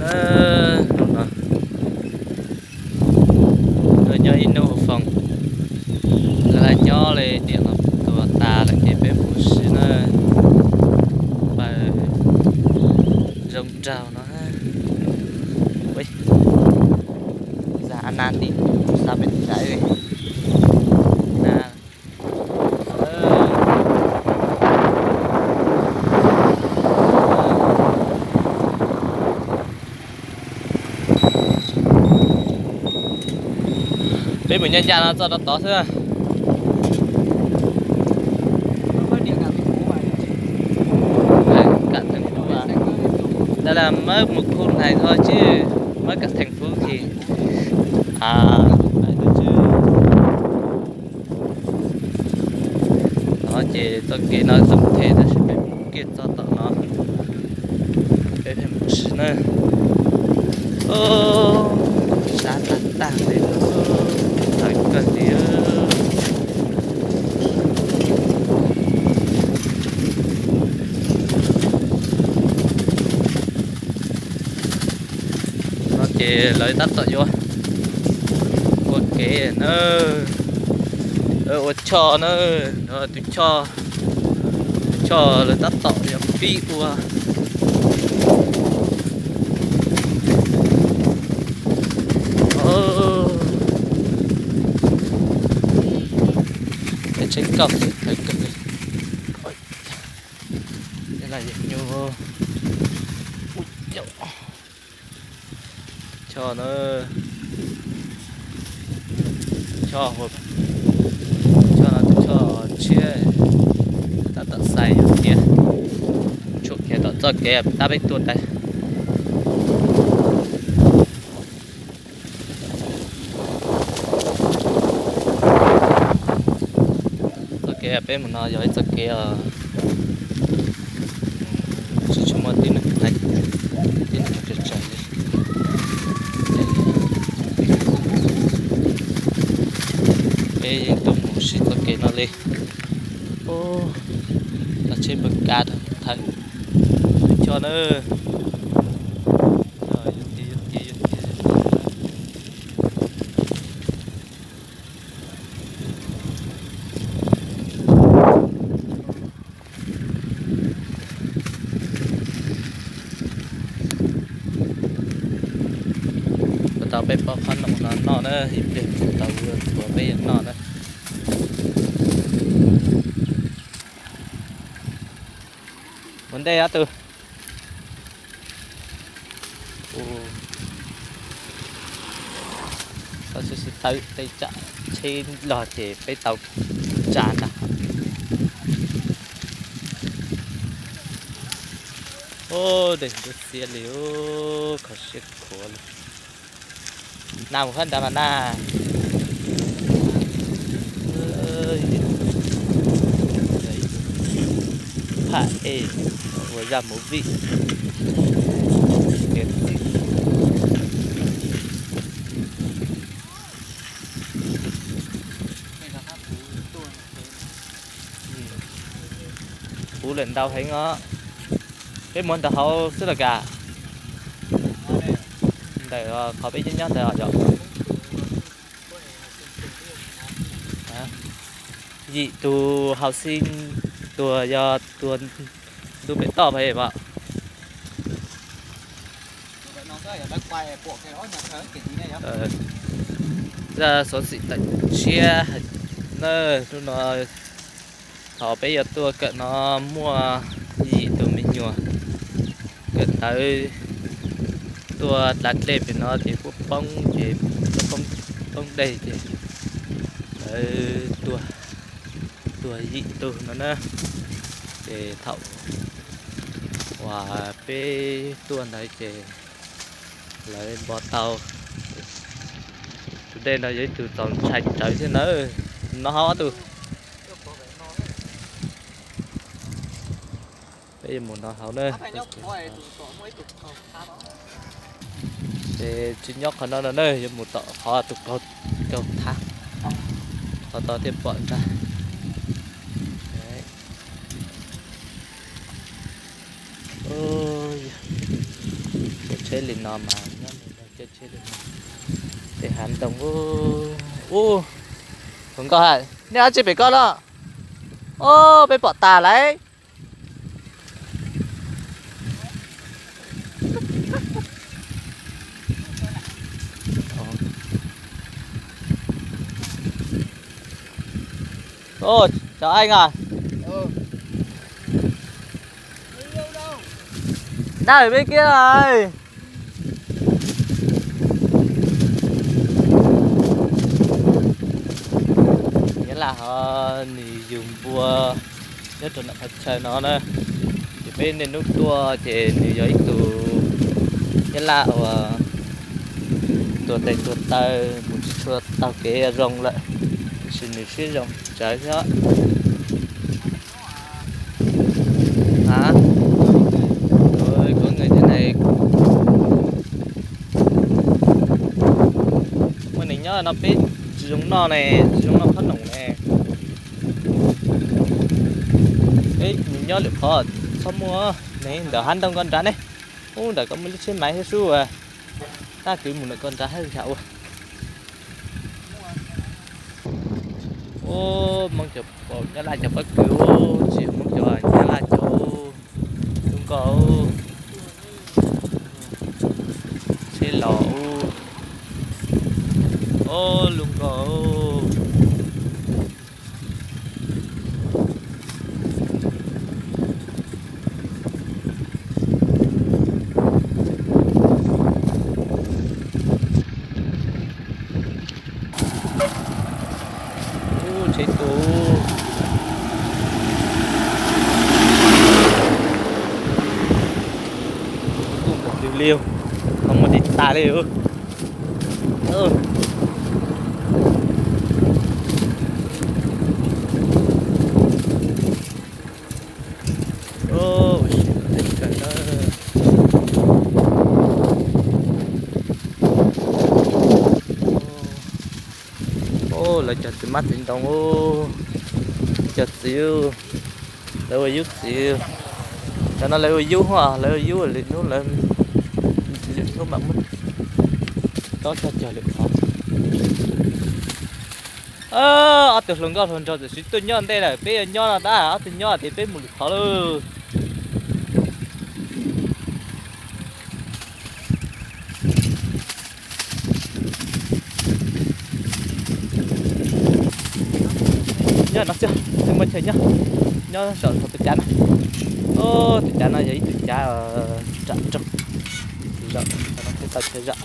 Hnub no tuaj nyob ib hnub hauv foos, lawv nyob li tiam los tuag tas lawm ces peb mus si na. Pawg zoo nraug no. Zag a na tim, xav peb nraiv na. Peb mus ncaj ncaj no txoj rau tod xwb. Ntawd las mab mus khu nais tho tsis mab kam theem fub khi. No ces txoj kev no txoj kev tab sis peb mus kiag txog tom no, peb pheej mus si na. Sab tag tag li, tawv kawg li. No ces lawv tab tom yuav ua kev na, ua choj na, tus choj, tus choj lawv tab tom yuav pib ua. Tsheb kauj tawv kawg li. Choj na, choj, choj no tus choj tshiab, tab tom xais yus thiab. Tshuam kiag tom txoj kev tab peb tuaj ntawd. Txoj kev peb mus no yog ib txoj kev tsis tshua muaj tib neeg, tib neeg tsawg tsawg li. Peb yeej tuaj mus si txoj kev no li. Ub, tsheb npawg Ka thawm, thawm choj na. Puas tau peb pom qhov no no noj na, ib pliag tau ua peb yuav noj na. Ua ntej ob tug. Tau sib sib tawm tej tsam tsheb los ces peb tau tsa nrad. Ub, dej ntub xiab li, kho siab khuav li. Na mus phab nrad mas na. Phaj ej, ua zaj movie. Puv lawm ntau heev os. Peb muab ntawm hauv xwb los kas? Ntawm qhov peb nyob nyob ntawd os yom. Yim tus hauv xib tuag yog tuag ntu pem toj pem pom. Zaj xov xwm tawm tshiab na, hnub no thaum peb yuav tuaj kawm no muaj yim tus me nyuam kawm ntawv tuaj dlav dej pem no ces kuj poob ces poob, poob dej ces lawv tuag, tuag yim tug no na. Ces thaum uas peb tuaj ntawd ces lawv npo tau. Tus dej no yog ib tug txaus ntshai tsawv thiab nawb. No hauv ob tug. Peb yuav mus no hauv na. Ces tsis nyob qhov no no na, yuav mus tom qhov tus kaug thab, qhov tod thiaj pom ntag. Ua tsheb Teb li no mas nyob mus caij tsheb li no. Tej hav ntoo ub, ub, hluas nkauj hais nej dab tsi pem ko no? Ob, peb pom tas lawm. Ôi, chào anh à. Đang ở bên kia này. Nghĩa là họ nws yug npua nyob rau nram qhov chaw no na. Ces peb niaj hnub tuaj ces nws yog ib tug nyab laj uas tuag tes tuag taw mus tsis tshua taug kev zoo lawm, tiam sis nws siab zoo tsawv thiab. Hả? Ôi, có người thế này. Muaj neeg nyob no peb tsis zoo noj ne, tsis zoo noj qhob noom ne. Peb mus nyob lwm qhov txhob muaj ne, ntawm hav ntoo ko nrad ne. Ub, ntawm ko muaj lub tsheb maiv thiab sub. Tab kwv mus ntawm ko nrad hab yam ua. Ub, Hmoob cov, Nyab Laj cov pob kws, tsis Hmoob cov, Nyab Laj cov. Lub nkoj, tsheb los ub. Ob, lub nkoj. Ub, tsheb tuaj. Tuaj nkaus liu liu, qhov muag tsis tas li. Lawv cov txiv mab txiv ntoo, cov txiv, lawv ua yub txiv. Cov no lawv ua yub, lawv ua yub lwm hnub, lawv lwm hnub mam muab rov cog cog lwm qhov. Ob tug hluas nkauj hluas nraug tam sim tuaj nyob ntej lawm, peb yuav nyob no tab, ob tug nyob ces peb mus lwm qhov lauj. Nyob no xwb, tsis muaj chaw nyob. Nyob saum thaum tus cav no. Tus cav no yog ib tug cav nram rooj. Zaum no thiaj tau chaw zaum.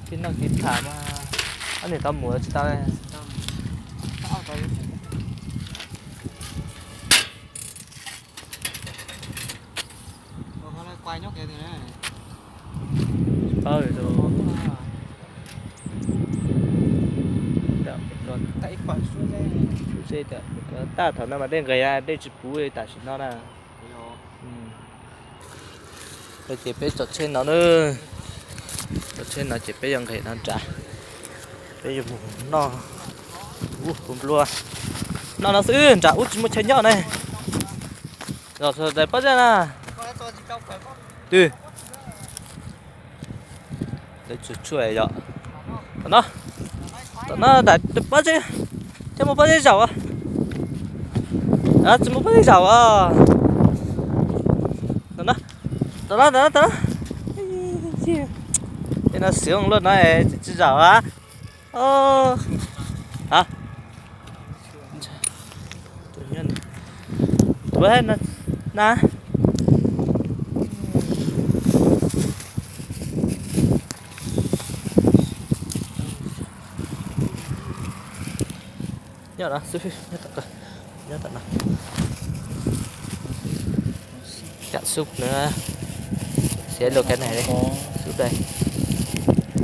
Kev noj kev tham mas ob niag tau mus tsis tau. Tsis paub li tus. Tab thaum no mas dej nqis, dej tsis puv li tam sim no na. Ces peb tso tsheb no na, tso tsheb no ces peb yuav nqis no nrad, peb yuav mus noj. Ub, kuv nplua, noj no xwb nrad ub tsis muaj chaw nyob ne. Los daim pob zeb na. Twg? Lawv tsuag tsuag yom. Tom no, tom no daim pob zeb, thiab muaj pob zeb zaum. Tsis muaj pob zeb zaum. Tom no, tom no, tom no, tom no. Tej no xiv luaj no tsis zaum a. Nyob no xwb, nyob tom ko, nyob tom no. Cam xub no, xiav luaj cái này đây, xub đây.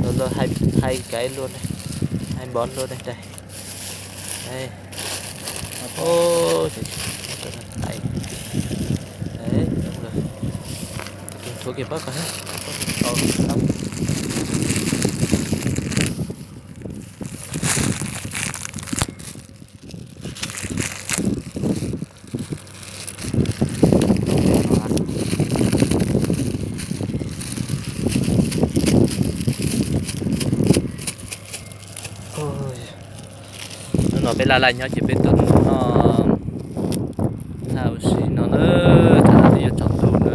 Luaj, luaj hai, hai cái luôn đây, hai món luôn đây, đây. Đây. Ô, thua kìa bác coi. Peb laj laj nyob ces peb tuaj noj laj ua si no na, tam no twb yuav tsaus ntuj na.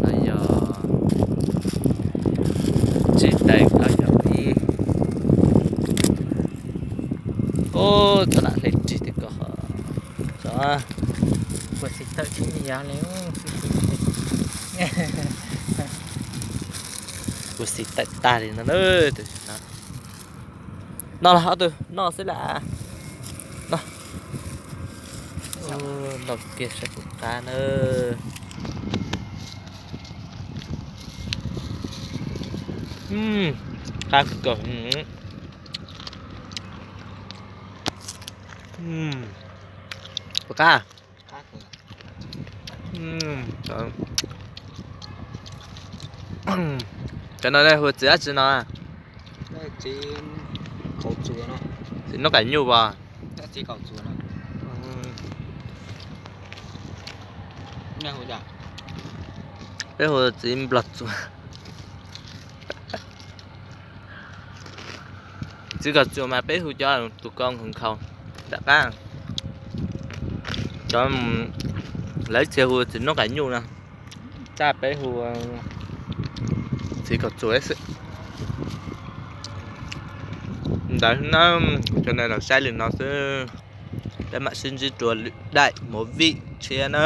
No yog tsib tais, no yog ib, o, txoj lam hle rig tiag ko. Kuv xis tawm khib me yov li, kuv xis tawm tag li no na. Tam sim no noj los ob tug noj xwb las. Noj, noj kiag saib puas qab na. Qab kawg. Puas qab? Cov no hu txiv dab tsi no? Txiv noob kaim nyuj as? Peb hu txiv nplog txuas. Txiv kom txuas mas peb hu cov tus ko nkhaus nkhaus nram qab. Cov lawv txhia hu txiv noob kaim nyuj no, tab peb hu txiv kom txuas xwb. Ntawd na, kuv cov no los saib li no xwb, peb mam sib ntsib rau lwm daim movie tshiab na.